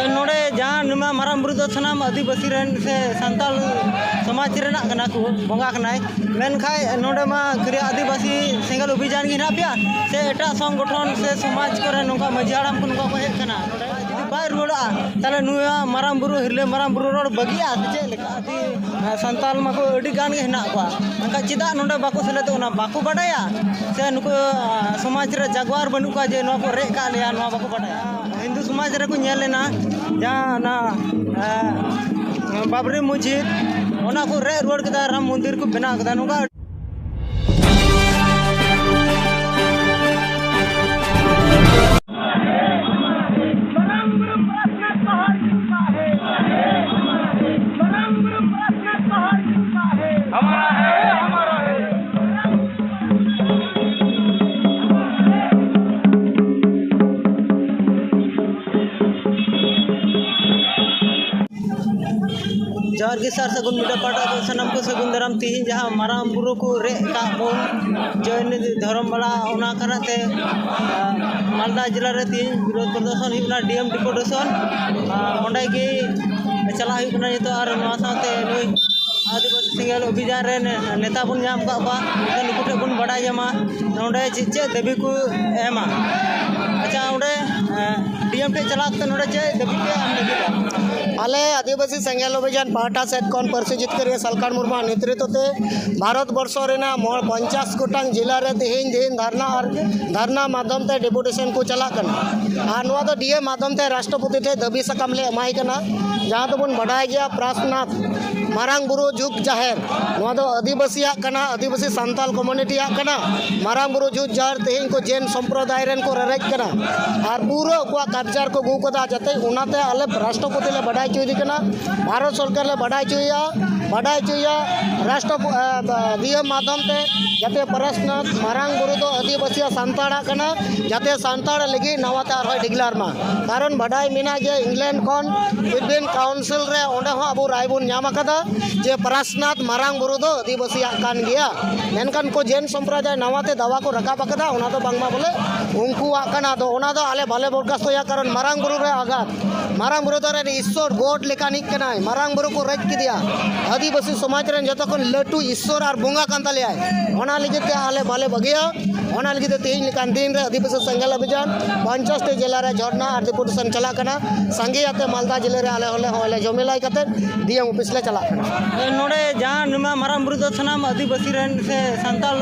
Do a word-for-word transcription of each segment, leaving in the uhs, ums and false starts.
ᱱᱚᱰᱮ ᱡᱟᱦᱟᱸ ᱱᱚᱣᱟ ᱢᱟᱨᱟᱝ ᱵᱩᱨᱩ ᱫᱚ ᱥᱟᱱᱟᱢ ᱟᱹᱫᱤᱵᱟᱹᱥᱤ ᱨᱮᱱ ᱥᱮ ᱥᱟᱱᱛᱟᱲ ᱥᱚᱢᱟᱡᱽ ᱨᱮᱱᱟᱜ ᱠᱟᱱᱟ ᱠᱚ, ᱵᱚᱸᱜᱟ ᱠᱟᱱᱟᱭ, ᱢᱮᱱᱠᱷᱟᱱ ᱱᱚᱰᱮ ᱢᱟ ᱠᱷᱟᱹᱞᱤ ᱟᱹᱫᱤᱵᱟᱹᱥᱤ ᱥᱮᱸᱜᱮᱞ ᱚᱵᱷᱤᱡᱟᱱ ᱜᱮ ᱦᱮᱱᱟᱜ ᱯᱮᱭᱟ ᱥᱮ ᱮᱴᱟᱜ ᱥᱚᱝᱜᱚᱴᱷᱚᱱ ᱥᱮ ᱥᱚᱢᱟᱡᱽ ᱠᱚᱨᱮ ᱱᱚᱝᱠᱟ ᱢᱟᱹᱡᱷᱤ ᱦᱟᱲᱟᱢ ᱠᱚ ᱱᱚᱝᱠᱟ ᱠᱚ ᱦᱮᱡ ᱠᱟᱱᱟ? ᱱᱚᱰᱮ ᱡᱩᱫᱤ ᱵᱟᱭ ᱨᱩᱣᱟᱹᱲᱚᱜᱼᱟ, ᱛᱟᱦᱚᱞᱮ ᱱᱩᱭ ᱢᱟᱨᱟᱝ ᱵᱩᱨᱩ, ᱦᱤᱨᱞᱟᱹ ᱢᱟᱨᱟᱝ ᱵᱩᱨᱩ ᱨᱚᱲ ᱵᱟᱹᱜᱤᱜᱼᱟ ᱥᱮ ᱪᱮᱫ ᱞᱮᱠᱟ? ᱟᱹᱫᱤ-, ᱥᱟᱱᱛᱟᱲ ᱢᱟᱠᱚ ᱟᱹᱰᱤ ᱜᱟᱱ ᱜᱮ ᱦᱮᱱᱟᱜ ᱠᱚᱣᱟ, ᱢᱮᱱᱠᱷᱟᱱ ᱪᱮᱫᱟᱜ ᱱᱚᱰᱮ ᱵᱟᱠᱚ ᱥᱮᱞᱮᱫᱚᱜ ᱠᱟᱱᱟ? ᱵᱟᱠᱚ ᱵᱟᱰᱟᱭᱟ ᱥᱮ ᱱᱩᱠᱩ, ᱟ, ᱥᱚᱢᱟᱡᱽ ᱨᱮ ᱡᱟᱜᱣᱟᱨ ᱵᱟᱹᱱᱩᱜ ᱠᱚᱣᱟ ᱡᱮ ᱱᱚᱣᱟ ᱠᱚ ᱨᱮᱡ ᱠᱟᱜ ᱞᱮᱭᱟ, ᱱᱚᱣᱟ ᱵᱟᱠᱚ ᱵᱟᱰᱟᱭᱟ? ᱦᱤᱱᱫᱩ ᱥᱚᱢᱟᱡᱽ ᱨᱮᱠᱚ ᱧᱮᱞ ᱞᱮᱱᱟ, ᱡᱟᱦᱟᱸ ᱚᱱᱟ, ᱟ, ᱵᱟᱵᱨᱤ ᱢᱚᱥᱡᱤᱫ, ᱚᱱᱟ ᱠᱚ ᱨᱮᱡ ᱨᱩᱣᱟᱹᱲ ᱠᱮᱫᱟ, ᱨᱟᱢ ᱢᱚᱱᱫᱤᱨ ᱠᱚ ᱵᱮᱱᱟᱣ ᱠᱮᱫᱟ, ᱱᱚᱝᱠᱟ᱾ ᱡᱚᱦᱟᱨ ᱜᱮ ᱥᱟᱨ ᱥᱟᱹᱜᱩᱱ ᱢᱤᱰᱤᱭᱟ ᱯᱟᱦᱴᱟ ᱠᱷᱚᱱ ᱥᱟᱱᱟᱢ ᱠᱚ ᱥᱟᱹᱜᱩᱱ ᱫᱟᱨᱟᱢ᱾ ᱛᱤᱦᱤᱧ ᱡᱟᱦᱟᱸ ᱢᱟᱨᱟᱝ ᱵᱩᱨᱩ ᱠᱚ ᱨᱮᱡ ᱟᱠᱟᱫ ᱵᱚᱱ, ᱡᱚᱭᱱᱤ ᱫᱷᱚᱨᱚᱢ ᱵᱟᱲᱟ, ᱚᱱᱟ ᱠᱟᱨᱚᱱ ᱛᱮ, ᱟ, ᱢᱟᱞᱫᱟ ᱡᱮᱞᱟ ᱨᱮ ᱛᱤᱦᱤᱧ ᱵᱤᱨᱳᱫᱷ ᱯᱨᱚᱫᱚᱨᱥᱚᱱ ᱦᱩᱭᱩᱜ ᱠᱟᱱᱟ, ᱰᱤ ᱮᱢ ᱰᱮᱯᱩᱴᱮᱥᱚᱱ᱾ ᱟ, ᱚᱸᱰᱮ ᱜᱮ ᱪᱟᱞᱟᱜ ᱦᱩᱭᱩᱜ ᱠᱟᱱᱟ ᱱᱤᱛᱚᱜ᱾ ᱟᱨ ᱱᱚᱣᱟ ᱥᱟᱶᱛᱮ ᱱᱩᱭ ᱟᱹᱫᱤᱵᱟᱹᱥᱤ ᱥᱮᱸᱜᱮᱞ ᱚᱵᱷᱤᱡᱟᱱ ᱨᱮ ᱱᱮ-, ᱱᱮᱛᱟ ᱵᱚᱱ ᱧᱟᱢ ᱟᱠᱟᱫ ᱠᱚᱣᱟ, ᱛᱚ ᱱᱩᱠᱩ ᱴᱷᱮᱱ ᱵᱚᱱ ᱵᱟᱰᱟᱭ ᱧᱟᱢᱟ ᱱᱚᱰᱮ ᱪᱮᱫ ᱪᱮᱫ ᱫᱟᱹᱵᱤ ᱠᱚ ᱮᱢᱟ᱾ ᱟᱪᱪᱷᱟ, ᱚᱸᱰᱮ, ᱮ, ᱰᱤ ᱮᱢ ᱴᱷᱮᱱ ᱪᱟᱞᱟᱣ ᱠᱟᱛᱮ ᱱᱚᱰᱮ ᱪᱮᱫ ᱫᱟᱹᱵᱤ ᱯᱮ ᱮᱢ ᱞᱟᱹᱜᱤᱫ? ᱟᱞᱮ ᱟᱹᱫᱤᱵᱟᱹᱥᱤ ᱥᱮᱸᱜᱮᱞ ᱚᱵᱷᱤᱡᱟᱱ ᱯᱟᱦᱴᱟ ᱥᱮᱫ ᱠᱷᱚᱱ ᱯᱟᱹᱨᱥᱤ ᱡᱤᱛᱠᱟᱹᱨᱤᱭᱟᱹ ᱥᱟᱞᱠᱷᱟᱱ ᱢᱩᱨᱢᱩᱣᱟᱜ ᱱᱮᱛᱨᱤᱛᱵ ᱛᱮ ᱵᱷᱟᱨᱚᱛ ᱵᱚᱨᱥᱚ ᱨᱮᱱᱟᱜ ᱢᱚ-, ᱯᱚᱧᱪᱟᱥ ᱜᱚᱴᱟᱝ ᱡᱤᱞᱟ ᱨᱮ ᱛᱮᱦᱮᱧ ᱫᱤᱱ ᱫᱷᱟᱨᱱᱟ ᱟᱨ ᱫᱷᱟᱨᱱᱟ ᱢᱟᱫᱽᱫᱷᱚᱢ ᱛᱮ ᱰᱮᱯᱩᱴᱮᱥᱚᱱ ᱠᱚ ᱪᱟᱞᱟᱜ ᱠᱟᱱᱟ᱾ ᱟᱨ ᱱᱚᱣᱟ ᱫᱚ ᱰᱤ ᱮᱢ ᱢᱟᱫᱽᱫᱷᱚᱢ ᱛᱮ ᱨᱟᱥᱴᱨᱚᱯᱚᱛᱤ ᱴᱷᱮᱱ ᱫᱟᱹᱵᱤ ᱥᱟᱠᱟᱢ ᱞᱮ ᱮᱢᱟᱭ ᱠᱟᱱᱟ, ᱡᱟᱦᱟᱸ ᱫᱚᱵᱚᱱ ᱵᱟᱰᱟᱭ ᱜᱮᱭᱟ ᱯᱨᱟᱥᱱᱟᱛᱷ, ᱢᱟᱨᱟᱝ ᱵᱩᱨᱩ ᱡᱩᱜᱽ ᱡᱟᱦᱮᱨ᱾ ᱱᱚᱣᱟ ᱫᱚ ᱟᱹᱫᱤᱵᱟᱹᱥᱤᱭᱟᱜ ᱠᱟᱱᱟ, ᱟᱹᱫᱤᱵᱟᱹᱥᱤ ᱥᱟᱱᱛᱟᱞ ᱠᱚᱢᱩᱱᱤᱴᱤᱭᱟᱜ ᱠᱟᱱᱟ᱾ ᱢᱟᱨᱟᱝ ᱵᱩᱨᱩ ᱡᱩᱜᱽ ᱡᱟᱦᱮᱨ ᱛᱮᱦᱮᱧ ᱠᱚ ᱡᱮᱱ ᱥᱚᱢᱯᱨᱚᱫᱟᱭ ᱨᱮᱱ ᱠᱚ ᱨᱮᱨᱮᱡ ᱠᱟᱱᱟ ᱟᱨ ᱯᱩᱨᱟᱹ ᱟᱠᱚᱣᱟᱜ ᱠᱟᱵᱽᱡᱟ ᱨᱮᱠᱚ ᱟᱹᱜᱩ ᱠᱟᱫᱟ᱾ ᱡᱟᱛᱮ ᱚᱱᱟᱛᱮ ᱟᱞᱮ ᱨᱟᱥᱴᱨᱚᱯᱚᱛᱤ ᱞᱮ ᱵᱟᱰᱟᱭ ᱦᱚᱪᱚᱭᱮᱫᱮ ᱠᱟᱱᱟ, ᱵᱷᱟᱨᱚᱛ ᱥᱚᱨᱠᱟᱨ ᱞᱮ ᱵᱟᱰᱟᱭ ᱦᱚᱪᱚᱭᱮᱭᱟ᱾ ᱵᱟᱰᱟᱭ ᱦᱚᱪᱚᱭᱟ ᱨᱟᱥᱴᱨᱚ ᱫᱤᱭᱟᱹ ᱢᱟᱫᱽᱫᱷᱚᱢ ᱛᱮ, ᱡᱟᱛᱮ ᱯᱟᱨᱟᱥᱱᱟᱛᱷ ᱢᱟᱨᱟᱝ ᱵᱩᱨᱩ ᱫᱚ ᱟᱹᱫᱤᱵᱟᱹᱥᱤᱭᱟᱜ ᱥᱟᱱᱛᱟᱲᱟᱜ ᱠᱟᱱᱟ, ᱡᱟᱛᱮ ᱥᱟᱱᱛᱟᱲ ᱞᱟᱹᱜᱤᱫ ᱱᱟᱣᱟ ᱛᱮ ᱟᱨᱦᱚᱸᱭ ᱰᱤᱜᱽᱞᱟᱨ ᱢᱟ᱾ ᱠᱟᱨᱚᱱ ᱵᱟᱰᱟᱭ ᱢᱮᱱᱟᱜ ᱡᱮ ᱤᱝᱞᱮᱱᱰ ᱠᱷᱚᱱ ᱯᱤᱴᱵᱤᱱ ᱠᱟᱣᱩᱱᱥᱤᱞ ᱨᱮ ᱚᱸᱰᱮ ᱦᱚᱸ ᱟᱵᱚ ᱨᱟᱭ ᱵᱚᱱ ᱧᱟᱢ ᱟᱠᱟᱫᱟ ᱡᱮ ᱯᱟᱨᱟᱥᱱᱟᱛᱷ ᱢᱟᱨᱟᱝ ᱵᱩᱨᱩ ᱫᱚ ᱟᱹᱫᱤᱵᱟᱹᱥᱤᱭᱟᱜ ᱠᱟᱱ ᱜᱮᱭᱟ᱾ ᱢᱮᱱᱠᱷᱟᱱ ᱠᱚ ᱡᱮᱱ ᱥᱚᱢᱯᱨᱚᱫᱟᱭ ᱱᱟᱣᱟ ᱛᱮ ᱫᱟᱣᱟ ᱠᱚ ᱨᱟᱠᱟᱵ ᱟᱠᱟᱫᱟ, ᱚᱱᱟ ᱫᱚ ᱵᱟᱝᱢᱟ ᱵᱚᱞᱮ ᱩᱱᱠᱩᱣᱟᱜ ᱠᱟᱱᱟ, ᱟᱫᱚ ᱚᱱᱟ ᱫᱚ ᱟᱞᱮ ᱵᱟᱞᱮ ᱵᱚᱨᱠᱟᱥᱛᱚᱭᱟ, ᱠᱟᱨᱚᱱ ᱢᱟᱨᱟᱝ ᱵᱩᱨᱩ ᱨᱮ ᱟᱜᱷᱟᱛ᱾ ᱢᱟᱨᱟᱝ ᱵᱩᱨᱩ ᱫᱚ ᱨᱮᱱ ᱤᱥᱥᱚᱨ ᱜᱚᱰ ᱞᱮᱠᱟᱱᱤᱡ ᱠᱟᱱᱟᱭ᱾ ᱢᱟᱨᱟᱝ ᱵᱩᱨᱩ ᱠᱚ ᱨᱮᱡ ᱠᱮᱫᱮᱭᱟ᱾ ᱟᱹᱫᱤᱵᱟᱹᱥᱤ ᱥᱚᱢᱟᱡᱽ ᱨᱮᱱ ᱡᱚᱛᱚ ᱠᱷᱚᱱ ᱞᱟᱹᱴᱩ ᱤᱥᱥᱚᱨ ᱟᱨ ᱵᱚᱸᱜᱟ ᱠᱟᱱ ᱛᱟᱞᱮᱭᱟᱭ᱾ ᱚᱱᱟ ᱞᱟᱹᱜᱤᱫ ᱛᱮ ᱟᱞᱮ ᱵᱟᱞᱮ ᱵᱟᱹᱜᱤᱭᱟ᱾ ᱚᱱᱟ ᱞᱟᱹᱜᱤᱫ ᱛᱮ ᱛᱮᱦᱮᱧ ᱞᱮᱠᱟᱱ ᱫᱤᱱ ᱨᱮ ᱟᱹᱫᱤᱵᱟᱹᱥᱤ ᱥᱮᱸᱜᱮᱞ ᱚᱵᱷᱤᱡᱟᱱ ᱯᱚᱧᱪᱟᱥ ᱴᱤ ᱡᱮᱞᱟ ᱨᱮ ᱡᱷᱚᱨᱱᱟ ᱟᱨ ᱰᱮᱯᱩᱴᱮᱥᱚᱱ ᱪᱟᱞᱟᱜ ᱠᱟᱱᱟ᱾ ᱥᱟᱸᱜᱮ ᱟᱛᱮ ᱢᱟᱞᱫᱟ ᱡᱮᱞᱟ ᱨᱮ ᱟᱞᱮ ᱦᱚᱸᱞᱮ ᱦᱚᱸᱜᱼᱚᱭ ᱞᱮ ᱡᱚᱢᱮᱞᱟᱭ ᱠᱟᱛᱮ ᱰᱤ ᱮᱢ ᱚᱯᱷᱤᱥ ᱞᱮ ᱪᱟᱞᱟᱜ ᱠᱟᱱᱟ᱾ ᱱᱚᱰᱮ ᱡᱟᱦᱟᱸ ᱱᱚᱣᱟ ᱢᱟᱨᱟᱝ ᱵᱩᱨᱩ ᱫᱚ ᱥᱟᱱᱟᱢ ᱟᱹᱫᱤᱵᱟᱹᱥᱤ ᱨᱮᱱ ᱥᱮ ᱥᱟᱱᱛᱟᱲ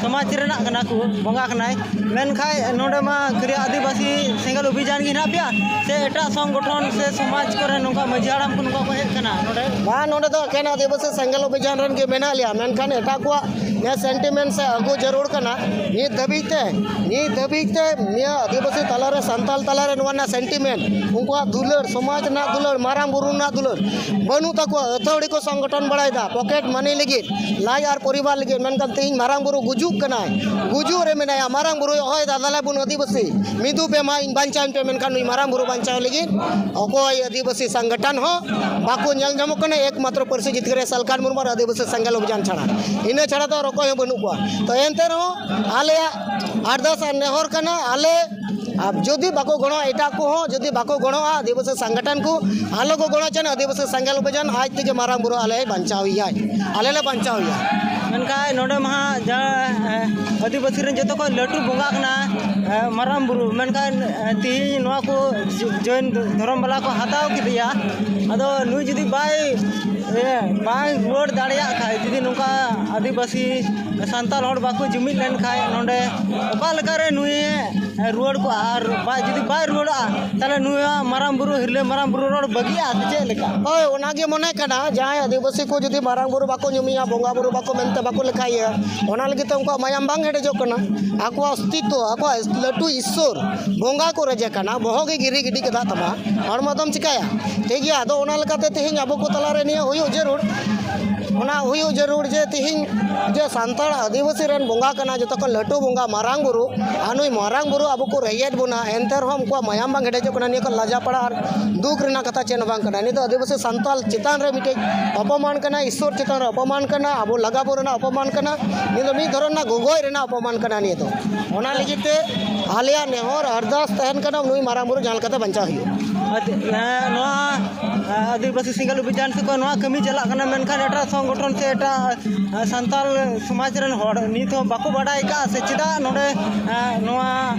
ᱥᱚᱢᱟᱡᱽ ᱨᱮᱱᱟᱜ ᱠᱟᱱᱟ ᱠᱚ, ᱵᱚᱸᱜᱟ ᱠᱟᱱᱟᱭ, ᱢᱮᱱᱠᱷᱟᱱ ᱱᱚᱰᱮ ᱢᱟ ᱠᱷᱟᱹᱞᱤ ᱟᱹᱫᱤᱵᱟᱹᱥᱤ ᱥᱮᱸᱜᱮᱞ ᱚᱵᱷᱤᱡᱟᱱ ᱜᱮ ᱦᱮᱱᱟᱜ ᱯᱮᱭᱟ ᱥᱮ ᱮᱴᱟᱜ ᱥᱚᱝᱜᱚᱴᱷᱚᱱ ᱥᱮ ᱥᱚᱢᱟᱡᱽ ᱠᱚᱨᱮ ᱱᱚᱝᱠᱟ ᱢᱟᱹᱡᱷᱤ ᱦᱟᱲᱟᱢ ᱠᱚ ᱱᱚᱝᱠᱟ ᱠᱚ ᱦᱮᱡ ᱠᱟᱱᱟ ᱱᱚᱰᱮ? ᱵᱟᱝ, ᱱᱚᱰᱮ ᱫᱚ ᱮᱠᱮᱱ ᱟᱹᱫᱤᱵᱟᱹᱥᱤ ᱥᱮᱸᱜᱮᱞ ᱚᱵᱷᱤᱡᱟᱱ ᱨᱮᱱ ᱜᱮ ᱢᱮᱱᱟᱜ ᱞᱮᱭᱟ, ᱢᱮᱱᱠᱷᱟᱱ ᱮᱴᱟᱜ ᱠᱚᱣᱟᱜ ᱱᱤᱭᱟᱹ ᱥᱮᱱᱴᱤᱢᱮᱱᱴ ᱥᱮ ᱟᱹᱜᱩ ᱡᱟᱹᱨᱩᱲ ᱠᱟᱱᱟ᱾ ᱱᱤᱛ ᱫᱷᱟᱹᱵᱤᱡ ᱛᱮ, ᱱᱤᱛ ᱫᱷᱟᱹᱵᱤᱡ ᱛᱮ ᱱᱤᱭᱟᱹ ᱟᱹᱫᱤᱵᱟᱹᱥᱤ ᱛᱟᱞᱟᱨᱮ, ᱥᱟᱱᱛᱟᱞ ᱛᱟᱞᱟᱨᱮ ᱱᱚᱣᱟ ᱨᱮᱱᱟᱜ ᱥᱮᱱᱴᱤᱢᱮᱱᱴ, ᱩᱱᱠᱩᱣᱟᱜ ᱫᱩᱞᱟᱹᱲ, ᱥᱚᱢᱟᱡᱽ ᱨᱮᱱᱟᱜ ᱫᱩᱞᱟᱹᱲ, ᱢᱟᱨᱟᱝ ᱵᱩᱨᱩ ᱨᱮᱱᱟᱜ ᱫᱩᱞᱟᱹᱲ ᱵᱟᱹᱱᱩᱜ ᱛᱟᱠᱚᱣᱟ᱾ ᱟᱹᱛᱷᱟᱹᱣᱲᱤ ᱠᱚ ᱥᱚᱝᱜᱚᱴᱷᱚᱱ ᱵᱟᱲᱟᱭᱮᱫᱟ ᱯᱚᱠᱮᱴ ᱢᱟᱱᱤ ᱞᱟᱹᱜᱤᱫ, ᱞᱟᱡ ᱟᱨ ᱯᱚᱨᱤᱵᱟᱨ ᱞᱟᱹᱜᱤᱫ᱾ ᱢᱮᱱᱠᱷᱟᱱ ᱛᱮᱦᱮᱧ ᱢᱟᱨᱟᱝ ᱵᱩᱨᱩ ᱜᱩᱡᱩᱜ ᱠᱟᱱᱟᱭ, ᱜᱩᱡᱩᱜ ᱨᱮ ᱢᱮᱱᱟᱭᱟ᱾ ᱢᱟᱨᱟᱝ ᱵᱩᱨᱩᱭ ᱦᱚᱦᱚᱭᱮᱫᱟ, ᱫᱟᱞᱟᱭ ᱵᱚᱱ ᱟᱹᱫᱤᱵᱟᱹᱥᱤ, ᱢᱤᱫᱩᱜ ᱯᱮ ᱢᱟ, ᱤᱧ ᱵᱟᱧᱪᱟᱣᱤᱧ ᱯᱮ᱾ ᱢᱮᱱᱠᱷᱟᱱ ᱱᱩᱭ ᱢᱟᱨᱟᱝ ᱵᱩᱨᱩ ᱵᱟᱧᱪᱟᱣ ᱞᱟᱹᱜᱤᱫ ᱚᱠᱚᱭ ᱟᱹᱫᱤᱵᱟᱹᱥᱤ ᱥᱚᱝᱜᱚᱴᱷᱚᱱ ᱦᱚᱸ ᱵᱟᱠᱚ ᱧᱮᱞ ᱧᱟᱢᱚᱜ ᱠᱟᱱᱟ᱾ ᱮᱠᱢᱟᱛᱨᱚ ᱯᱟᱹᱨᱥᱤ ᱡᱤᱛᱠᱟᱹᱨᱤᱭᱟᱹ ᱥᱟᱞᱠᱷᱟᱱ ᱢᱩᱨᱢᱩ ᱟᱨ ᱟᱹᱫᱤᱵᱟᱹᱥᱤ ᱥᱮᱸᱜᱮᱞ ᱚᱵᱷᱤᱡᱟᱱ ᱪᱷᱟᱲᱟ, ᱤᱱᱟᱹ ᱪᱷᱟᱲᱟ ᱫᱚ ᱟᱨ ᱚᱠᱚᱭ ᱦᱚᱸ ᱵᱟᱹᱱᱩᱜ ᱠᱚᱣᱟ᱾ ᱛᱚ ᱮᱱᱛᱮ ᱨᱮᱦᱚᱸ ᱟᱞᱮᱭᱟᱜ ᱟᱨᱫᱟᱥ ᱟᱨ ᱱᱮᱦᱚᱨ ᱠᱟᱱᱟ, ᱟᱞᱮ ᱟᱨ ᱡᱩᱫᱤ ᱵᱟᱠᱚ ᱜᱚᱲᱚᱜᱼᱟ, ᱮᱴᱟᱜ ᱠᱚᱦᱚᱸ ᱡᱩᱫᱤ ᱵᱟᱠᱚ ᱜᱚᱲᱚᱜᱼᱟ, ᱟᱹᱫᱤᱵᱟᱹᱥᱤ ᱥᱚᱝᱜᱚᱴᱷᱚᱱ ᱠᱚ ᱟᱞᱚ ᱠᱚ ᱜᱚᱲᱚ ᱦᱚᱪᱚᱭᱟ, ᱟᱹᱫᱤᱵᱟᱹᱥᱤ ᱥᱮᱸᱜᱮᱞ ᱚᱵᱷᱤᱡᱟᱱ ᱟᱡ ᱛᱮᱜᱮ ᱢᱟᱨᱟᱝ ᱵᱩᱨᱩ ᱟᱞᱮᱭ ᱵᱟᱧᱪᱟᱣ ᱮᱭᱟᱭ, ᱟᱞᱮ ᱞᱮ ᱵᱟᱧᱪᱟᱣ ᱮᱭᱟ᱾ ᱢᱮᱱᱠᱷᱟᱱ ᱱᱚᱰᱮ ᱢᱟ ᱦᱟᱸᱜ ᱡᱟᱦᱟᱸ, ᱮ, ᱟᱹᱫᱤᱵᱟᱹᱥᱤ ᱨᱮᱱ ᱡᱚᱛᱚ ᱠᱷᱚᱱ ᱞᱟᱹᱴᱩ ᱵᱚᱸᱜᱟ ᱠᱟᱱᱟ, ᱮ, ᱢᱟᱨᱟᱝ ᱵᱩᱨᱩ, ᱢᱮᱱᱠᱷᱟᱱ, ᱮ, ᱛᱮᱦᱮᱧ ᱱᱚᱣᱟ ᱠᱚ ᱡᱚᱭᱱ ᱫᱷᱚᱨᱚᱢ ᱵᱟᱞᱟ ᱠᱚ ᱦᱟᱛᱟᱣ ᱠᱮᱫᱮᱭᱟ᱾ ᱟᱫᱚ ᱱᱩᱭ ᱡᱩᱫᱤ ᱵᱟᱭ, ᱮ, ᱵᱟᱭ ᱨᱩᱣᱟᱹᱲ ᱫᱟᱲᱮᱭᱟᱜ ᱠᱷᱟᱡ, ᱡᱩᱫᱤ ᱱᱚᱝᱠᱟ ᱟᱹᱫᱤᱵᱟᱹᱥᱤ ᱥᱟᱱᱛᱟᱲ ᱦᱚᱲ ᱵᱟᱠᱚ ᱡᱩᱢᱤᱫ ᱞᱮᱱᱠᱷᱟᱡ ᱱᱚᱰᱮ ᱚᱠᱟ ᱞᱮᱠᱟᱨᱮ ᱱᱩᱭᱮ ᱨᱩᱣᱟᱹᱲ ᱠᱚᱜᱼᱟ? ᱟᱨ ᱵᱟᱭ, ᱡᱩᱫᱤ ᱵᱟᱭ ᱨᱩᱣᱟᱹᱲᱚᱜᱼᱟ, ᱛᱟᱦᱞᱮ ᱱᱩᱭᱟᱜ ᱢᱟᱨᱟᱝ ᱵᱩᱨᱩ, ᱦᱤᱨᱞᱟᱹ ᱢᱟᱨᱟᱝ ᱵᱩᱨᱩ ᱨᱚᱲ ᱵᱟᱹᱜᱤᱜᱼᱟ ᱥᱮ ᱪᱮᱫ ᱞᱮᱠᱟ? ᱦᱳᱭ, ᱚᱱᱟᱜᱮ ᱢᱚᱱᱮ ᱠᱟᱱᱟ, ᱡᱟᱦᱟᱸᱭ ᱟᱹᱫᱤᱵᱟᱹᱥᱤ ᱠᱚ ᱡᱩᱫᱤ ᱢᱟᱨᱟᱝ ᱵᱩᱨᱩ ᱵᱟᱠᱚ ᱧᱩᱢᱮᱭᱟ, ᱵᱚᱸᱜᱟ ᱵᱩᱨᱩ ᱵᱟᱠᱚ ᱢᱮᱱᱛᱮ ᱵᱟᱠᱚ ᱞᱮᱠᱷᱟᱭᱮᱭᱟ, ᱚᱱᱟ ᱞᱟᱹᱜᱤᱫ ᱛᱮ ᱩᱱᱠᱩᱣᱟᱜ ᱢᱟᱭᱟᱢ ᱵᱟᱝ ᱦᱮᱰᱮᱡᱚᱜ ᱠᱟᱱᱟ᱾ ᱟᱠᱚᱣᱟᱜ ᱚᱥᱛᱤᱛᱛᱚ, ᱟᱠᱚᱣᱟᱜ ᱞᱟᱹᱴᱩ ᱤᱥᱥᱚᱨ ᱵᱚᱸᱜᱟ ᱠᱚ ᱨᱮᱡᱮ ᱠᱟᱱᱟ, ᱵᱚᱦᱚᱜ ᱜᱮ ᱜᱤᱨᱤ ᱜᱤᱰᱤ ᱠᱮᱫᱟ ᱛᱟᱢᱟ, ᱦᱚᱲᱢᱚ ᱫᱚᱢ ᱪᱤᱠᱟᱹᱭᱟ? ᱴᱷᱤᱠ ᱜᱮᱭᱟ, ᱟᱫᱚ ᱚᱱᱟ ᱞᱮᱠᱟᱛᱮ ᱛᱮᱦᱮᱧ ᱟᱵᱚ ᱠᱚ ᱛᱟᱞᱟᱨᱮ ᱱᱤᱭᱟᱹ ᱦᱩᱭᱩᱜ ᱡᱟᱹᱨᱩᱲ᱾ ᱚᱱᱟ ᱦᱩᱭᱩᱜ ᱡᱟᱹᱨᱩᱲ ᱡᱮ ᱛᱤᱦᱤᱧ ᱡᱮ ᱥᱟᱱᱛᱟᱲ ᱟᱹᱫᱤᱵᱟᱹᱥᱤ ᱨᱮᱱ ᱵᱚᱸᱜᱟ ᱠᱟᱱᱟ, ᱡᱚᱛᱚ ᱠᱷᱚᱱ ᱞᱟᱹᱴᱩ ᱵᱚᱸᱜᱟ ᱢᱟᱨᱟᱝ ᱵᱩᱨᱩ, ᱟᱨ ᱱᱩᱭ ᱢᱟᱨᱟᱝ ᱵᱩᱨᱩ ᱟᱵᱚ ᱠᱚ ᱨᱮᱡ ᱮᱫ ᱵᱚᱱᱟ, ᱮᱱᱛᱮ ᱨᱮᱦᱚᱸ ᱩᱱᱠᱩᱣᱟᱜ ᱢᱟᱭᱟᱢ ᱵᱟᱝ ᱦᱮᱰᱮᱡᱚᱜ ᱠᱟᱱᱟ᱾ ᱱᱤᱭᱟᱹ ᱠᱚ ᱞᱟᱡᱟᱯᱟᱲᱟ ᱟᱨ ᱫᱩᱠ ᱨᱮᱱᱟᱜ ᱠᱟᱛᱷᱟ ᱪᱮᱫ ᱦᱚᱸ ᱵᱟᱝ ᱠᱟᱱᱟ᱾ ᱱᱤᱭᱟᱹ ᱫᱚ ᱟᱹᱫᱤᱵᱟᱹᱥᱤ ᱥᱟᱱᱛᱟᱲ ᱪᱮᱛᱟᱱ ᱨᱮ ᱢᱤᱫᱴᱮᱡ ᱚᱯᱚᱢᱟᱱ ᱠᱟᱱᱟ, ᱤᱥᱥᱚᱨ ᱪᱮᱛᱟᱱ ᱨᱮ ᱚᱯᱚᱢᱟᱱ ᱠᱟᱱᱟ, ᱟᱵᱚ ᱞᱟᱜᱟ ᱵᱚᱱ ᱨᱮᱱᱟᱜ ᱚᱯᱚᱢᱟᱱ ᱠᱟᱱᱟ᱾ ᱱᱤᱭᱟᱹ ᱫᱚ ᱢᱤᱫ ᱫᱷᱚᱨᱚᱢ ᱨᱮᱱᱟᱜ ᱜᱚᱜᱚᱡ ᱨᱮᱱᱟᱜ ᱚᱯᱚᱢᱟᱱ ᱠᱟᱱᱟ᱾ ᱱᱤᱭᱟᱹ ᱫᱚ ᱚᱱᱟ ᱞᱟᱹᱜᱤᱫ ᱛᱮ ᱟᱞᱮᱭᱟᱜ ᱱᱮᱦᱚᱨ ᱟᱨᱫᱟᱥ ᱛᱟᱦᱮᱱ ᱠᱟᱱᱟ, ᱱᱩᱭ ᱢᱟᱨᱟᱝ ᱵᱩᱨᱩ ᱡᱟᱦᱟᱸ ᱞᱮᱠᱟᱛᱮ ᱵᱟᱧᱪᱟᱣ ᱦᱩᱭᱩᱜ᱾ ᱟᱫ-, ᱦᱮᱸ, ᱱᱚᱣᱟ, ᱟ, ᱟᱹᱫᱤᱵᱟᱹᱥᱤ ᱥᱮᱸᱜᱮᱞ ᱚᱵᱷᱤᱡᱟᱱ ᱥᱮᱫ ᱠᱷᱚᱱ ᱱᱚᱣᱟ ᱠᱟᱹᱢᱤ ᱪᱟᱞᱟᱜ ᱠᱟᱱᱟ, ᱢᱮᱱᱠᱷᱟᱱ ᱮᱴᱟᱜ ᱥᱚᱝᱜᱚᱴᱷᱚᱱ ᱥᱮ ᱮᱴᱟᱜ, ᱟ, ᱥᱟᱱᱛᱟᱲ ᱥᱚᱢᱟᱡᱽ ᱨᱮᱱ ᱦᱚᱲ ᱱᱤᱛ ᱦᱚᱸ ᱵᱟᱠᱚ ᱵᱟᱰᱟᱭ ᱠᱟᱜᱼᱟ ᱥᱮ ᱪᱮᱫᱟᱜ ᱱᱚᱰᱮ, ᱟ, ᱱᱚᱣᱟ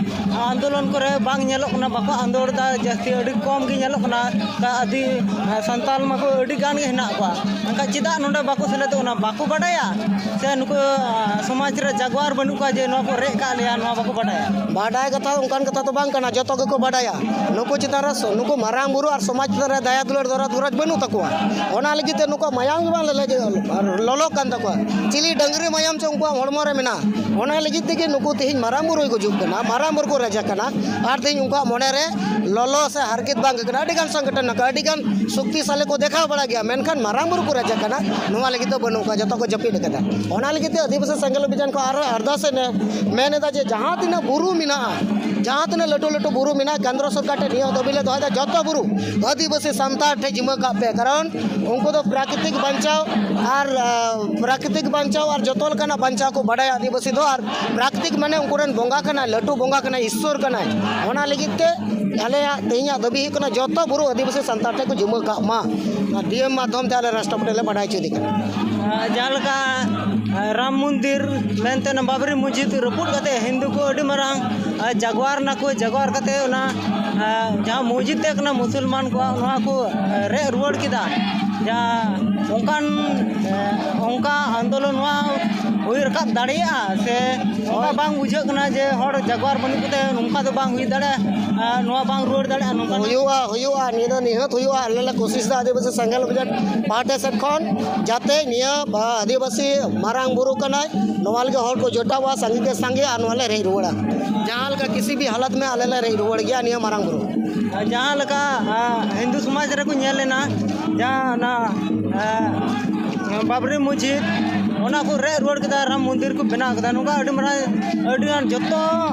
ᱟᱱᱫᱳᱞᱚᱱ ᱠᱚᱨᱮ ᱵᱟᱝ ᱧᱮᱞᱚᱜ ᱠᱟᱱᱟ, ᱵᱟᱠᱚ ᱟᱸᱫᱳᱲ ᱮᱫᱟ, ᱡᱟᱹᱥᱛᱤ ᱟᱹᱰᱤ ᱠᱚᱢ ᱜᱮ ᱧᱮᱞᱚᱜ ᱠᱟᱱᱟ᱾ ᱟᱹᱫᱤ-, ᱟ, ᱥᱟᱱᱛᱟᱲ ᱢᱟᱠᱚ ᱟᱹᱰᱤ ᱜᱟᱱ ᱜᱮ ᱦᱮᱱᱟᱜ ᱠᱚᱣᱟ, ᱢᱮᱱᱠᱷᱟᱱ ᱪᱮᱫᱟᱜ ᱱᱚᱰᱮ ᱵᱟᱠᱚ ᱥᱮᱞᱮᱫᱚᱜ ᱠᱟᱱᱟ? ᱵᱟᱠᱚ ᱵᱟᱰᱟᱭᱟ ᱥᱮ ᱱᱩᱠᱩ, ᱟ, ᱥᱚᱢᱟᱡᱽ ᱨᱮ ᱡᱟᱜᱣᱟᱨ ᱵᱟᱹᱱᱩᱜ ᱠᱚᱣᱟ ᱡᱮ ᱱᱚᱣᱟ ᱠᱚ ᱨᱮᱡ ᱠᱟᱜ ᱞᱮᱭᱟ, ᱱᱚᱣᱟ ᱵᱟᱠᱚ ᱵᱟᱰᱟᱭᱟ? ᱵᱟᱰᱟᱭ ᱠᱟᱛᱷᱟ ᱚᱱᱠᱟᱱ ᱠᱟᱛᱷᱟ ᱫᱚ ᱵᱟᱝ ᱠᱟᱱᱟ, ᱡᱚᱛᱚ ᱜᱮᱠᱚ ᱵᱟᱰᱟᱭᱟ᱾ ᱱᱩᱠᱩ ᱪᱮᱛᱟᱱ ᱨᱮ ᱥᱚ-, ᱱᱩᱠᱩ ᱢᱟᱨᱟᱝ ᱵᱩᱨᱩ ᱟᱨ ᱥᱚᱢᱟᱡᱽ ᱪᱮᱛᱟᱱ ᱨᱮ ᱫᱟᱭᱟ ᱫᱩᱞᱟᱹᱲ ᱫᱚᱨᱚᱫ ᱜᱚᱨᱚᱡᱽ ᱵᱟᱹᱱᱩᱜ ᱛᱟᱠᱚᱣᱟ᱾ ᱚᱱᱟ ᱞᱟᱹᱜᱤᱫ ᱛᱮ ᱱᱩᱠᱩᱣᱟᱜ ᱢᱟᱭᱟᱢ ᱜᱮ ᱵᱟᱝ ᱞᱮᱞᱮ-, ᱞᱚᱞᱚ ᱠᱟᱱ ᱛᱟᱠᱚᱣᱟ᱾ ᱪᱤᱞᱤ ᱰᱟᱹᱝᱨᱤ ᱢᱟᱭᱟᱢ ᱪᱚ ᱩᱱᱠᱩᱣᱟᱜ ᱦᱚᱲᱢᱚ ᱨᱮ ᱢᱮᱱᱟᱜᱼᱟ᱾ ᱚᱱᱟ ᱞᱟᱹᱜᱤᱫ ᱛᱮᱜᱮ ᱱᱩᱠᱩ ᱛᱮᱦᱮᱧ ᱢᱟᱨᱟᱝ ᱵᱩᱨᱩᱭ ᱜᱩᱡᱩᱜ ᱠᱟᱱᱟ, ᱢᱟᱨᱟᱝ ᱵᱩᱨᱩ ᱠᱚ ᱨᱟᱡᱟ ᱠᱟᱱᱟ᱾ ᱟᱨ ᱛᱮᱦᱮᱧ ᱩᱱᱠᱩᱣᱟᱜ ᱢᱚᱱᱮ ᱨᱮ ᱞᱚᱞᱚ ᱥᱮ ᱦᱟᱨᱠᱮᱛ ᱵᱟᱝ ᱠᱟᱱᱟ᱾ ᱟᱹᱰᱤ ᱜᱟᱱ ᱥᱚᱝᱜᱚᱴᱷᱚᱱ ᱢᱮᱱᱟᱜ ᱠᱚᱣᱟ, ᱟᱹᱰᱤ ᱜᱟᱱ ᱥᱚᱠᱛᱤᱥᱟᱞᱤ ᱠᱚ ᱫᱮᱠᱷᱟᱣ ᱵᱟᱲᱟ ᱜᱮᱭᱟ, ᱢᱮᱱᱠᱷᱟᱱ ᱢᱟᱨᱟᱝ ᱵᱩᱨᱩ ᱠᱚ ᱨᱟᱡᱟ ᱠᱟᱱᱟ, ᱱᱚᱣᱟ ᱞᱟᱹᱜᱤᱫ ᱫᱚ ᱵᱟᱹᱱᱩᱜ ᱠᱚᱣᱟ, ᱡᱚᱛᱚ ᱠᱚ ᱡᱟᱹᱯᱤᱫ ᱟᱠᱟᱫᱟ᱾ ᱚᱱᱟ ᱞᱟᱹᱜᱤᱫ ᱛᱮ ᱟᱹᱫᱤᱵᱟᱹᱥᱤ ᱥᱮᱸᱜᱮᱞ ᱚᱵᱷᱤᱡᱟᱱ ᱠᱚ ᱟᱨᱦᱚᱸ ᱟᱨᱫᱟᱥ ᱮ ᱢᱮ-, ᱢᱮᱱ ᱮᱫᱟ ᱡᱮ ᱡᱟᱦᱟᱸ ᱛᱤᱱᱟᱹᱜ ᱵᱩᱨᱩ ᱢᱮᱱᱟᱜᱼᱟ, ᱡᱟᱦᱟᱸ ᱛᱤᱱᱟᱹᱜ ᱞᱟᱹᱴᱩ ᱞᱟᱹᱴᱩ ᱵᱩᱨᱩ ᱢᱮᱱᱟᱜᱼᱟ, ᱠᱮᱱᱫᱨᱚ ᱥᱚᱨᱠᱟᱨ ᱴᱷᱮᱱ ᱱᱤᱭᱟᱹ ᱫᱟᱹᱵᱤ ᱞᱮ ᱫᱚᱦᱚᱭᱮᱫᱟ, ᱡᱚᱛᱚ ᱵᱩᱨᱩ ᱟᱹᱫᱤᱵᱟᱹᱥᱤ ᱥᱟᱱᱛᱟᱲ ᱴᱷᱮᱱ ᱡᱤᱢᱟᱹ ᱠᱟᱜ ᱯᱮ, ᱠᱟᱨᱚᱱ ᱩᱱᱠᱩ ᱫᱚ ᱯᱨᱟᱠᱨᱤᱛᱤᱠ ᱵᱟᱧᱪᱟᱣ ᱟᱨ, ᱟ, ᱯᱨᱟᱠᱨᱤᱛᱤᱠ ᱵᱟᱧᱪᱟᱣ ᱟᱨ ᱡᱚᱛᱚ ᱞᱮᱠᱟᱱᱟᱜ ᱵᱟᱧᱪᱟᱣ ᱠᱚ ᱵᱟᱰᱟᱭᱟ ᱟᱹᱫᱤᱵᱟᱹᱥᱤ ᱫᱚ᱾ ᱟᱨ ᱯᱨᱟᱠᱨᱤᱛᱤᱠ ᱢᱟᱱᱮ ᱩᱱᱠᱩ ᱨᱮᱱ ᱵᱚᱸᱜᱟ ᱠᱟᱱᱟᱭ, ᱞᱟᱹᱴᱩ ᱵᱚᱸᱜᱟ ᱠᱟᱱᱟᱭ, ᱤᱥᱥᱚᱨ ᱠᱟᱱᱟᱭ᱾ ᱚᱱᱟ ᱞᱟᱹᱜᱤᱫ ᱛᱮ ᱟᱞᱮᱭᱟᱜ ᱛᱮᱦᱮᱧᱟᱜ ᱫᱟᱹᱵᱤ ᱦᱩᱭᱩᱜ ᱠᱟᱱᱟ, ᱡᱚᱛᱚ ᱵᱩᱨᱩ ᱟᱹᱫᱤᱵᱟᱹᱥᱤ ᱥᱟᱱᱛᱟᱲ ᱴᱷᱮᱱ ᱠᱚ ᱡᱤᱢᱟᱹ ᱠᱟᱜ ᱢᱟ᱾ ᱚᱱᱟ ᱰᱤ ᱮᱢ ᱢᱟᱫᱽᱫᱷᱚᱢ ᱛᱮ ᱟᱞᱮ ᱨᱟᱥᱴᱨᱚᱯᱚᱛᱤ ᱞᱮ ᱵᱟᱰᱟᱭ ᱦᱚᱪᱚᱭᱮᱫᱮ ᱠᱟᱱᱟ᱾ ᱟᱨ ᱡᱟᱦᱟᱸ ᱞᱮᱠᱟ, ᱟᱨ ᱨᱟᱢ ᱢᱚᱱᱫᱤᱨ ᱢᱮᱱᱛᱮ ᱚᱱᱟ ᱵᱟᱵᱨᱤ ᱢᱚᱥᱡᱤᱫ ᱨᱟᱹᱯᱩᱫ ᱠᱟᱛᱮ ᱦᱤᱱᱫᱩ ᱠᱚ ᱟᱹᱰᱤ ᱢᱟᱨᱟᱝ, ᱟᱨ ᱡᱟᱜᱽᱣᱟᱨ ᱱᱟᱠᱚ, ᱡᱟᱜᱽᱣᱟᱨ ᱠᱟᱛᱮ ᱚᱱᱟ, ᱟᱨ ᱡᱟᱦᱟᱸ ᱢᱚᱥᱡᱤᱫ ᱛᱟᱦᱮᱸ ᱠᱟᱱᱟ ᱢᱩᱥᱚᱞᱢᱟᱱ ᱠᱚᱣᱟᱜ, ᱱᱚᱣᱟ ᱠᱚ, ᱟᱨ ᱨᱮᱡ ᱨᱩᱣᱟᱹᱲ ᱠᱮᱫᱟ᱾ ᱡᱟᱦᱟᱸ ᱚᱱᱠᱟᱱ, ᱟᱨ ᱚᱱᱠᱟ ᱟᱱᱫᱳᱞᱚᱱ ᱱᱚᱣᱟ ᱦᱩᱭ ᱨᱟᱠᱟᱵ ᱫᱟᱲᱮᱭᱟᱜᱼᱟ ᱥᱮ ᱚᱱᱠᱟ ᱦᱳᱭ᱾ ᱵᱟᱝ ᱵᱩᱡᱷᱟᱹᱜ ᱠᱟᱱᱟ ᱡᱮ ᱦᱚᱲ ᱡᱟᱜᱽᱣᱟᱨ ᱵᱟᱹᱱᱩᱜ ᱠᱚᱛᱮ ᱱᱚᱝᱠᱟ ᱫᱚ ᱵᱟᱝ ᱦᱩᱭ ᱫᱟᱲᱮᱭᱟᱜᱼᱟ, ᱟᱨ ᱱᱚᱣᱟ ᱵᱟᱝ ᱨᱩᱣᱟᱹᱲ ᱫᱟᱲᱮᱭᱟᱜᱼᱟ ᱱᱚᱝᱠᱟ? ᱦᱩᱭᱩᱜᱼᱟ, ᱦᱩᱭᱩᱜᱼᱟ, ᱱᱤᱭᱟᱹ ᱫᱚ ᱱᱤᱦᱟᱹᱛ ᱦᱩᱭᱩᱜᱼᱟ᱾ ᱟᱞᱮ ᱞᱮ ᱠᱳᱥᱤᱥ ᱮᱫᱟ ᱟᱹᱫᱤᱵᱟᱹᱥᱤ ᱥᱮᱸᱜᱮᱞ ᱚᱵᱷᱤᱡᱟᱱ ᱯᱟᱦᱴᱟ ᱥᱮᱫ ᱠᱷᱚᱱ ᱡᱟᱛᱮ ᱱᱤᱭᱟᱹ, ᱟ, ᱟᱹᱫᱤᱵᱟᱹᱥᱤ ᱢᱟᱨᱟᱝ ᱵᱩᱨᱩ ᱠᱟᱱᱟᱭ, ᱱᱚᱣᱟ ᱞᱟᱹᱜᱤᱫ ᱦᱚᱲ ᱠᱚ ᱡᱚᱴᱟᱣᱟ, ᱥᱟᱸᱜᱮ ᱠᱮ ᱥᱟᱸᱜᱮ, ᱟᱨ ᱱᱚᱣᱟ ᱞᱮ ᱨᱮᱡ ᱨᱩᱣᱟᱹᱲᱟ᱾ ᱡᱟᱦᱟᱸ ᱞᱮᱠᱟ ᱠᱤᱥᱤ ᱵᱷᱤ ᱦᱟᱞᱚᱛ ᱢᱮ, ᱟᱞᱮ ᱞᱮ ᱨᱮᱡ ᱨᱩᱣᱟᱹᱲ ᱜᱮᱭᱟ ᱱᱤᱭᱟᱹ ᱢᱟᱨᱟᱝ ᱵᱩᱨᱩ᱾ ᱟᱨ ᱡᱟᱦᱟᱸ ᱞᱮᱠᱟ, ᱟ, ᱦᱤᱱᱫᱩ ᱥᱚᱢᱟᱡᱽ ᱨᱮᱠᱚ ᱧᱮᱞ ᱞᱮᱱᱟ, ᱡᱟᱦᱟᱸ ᱚᱱᱟ, ᱟ, ᱵᱟᱵᱨᱤ ᱢᱚᱥᱡᱤᱫ, ᱚᱱᱟ ᱠᱚ ᱨᱮᱡ ᱨᱩᱣᱟᱹᱲ ᱠᱮᱫᱟ, ᱨᱟᱢ ᱢᱚᱱᱫᱤᱨ ᱠᱚ ᱵᱮᱱᱟᱣ ᱠᱮᱫᱟ᱾ ᱱᱚᱝᱠᱟ ᱟᱹᱰᱤ ᱢᱟᱨᱟᱝ, ᱟᱹᱰᱤ ᱜᱟᱱ ᱡᱚᱛᱚ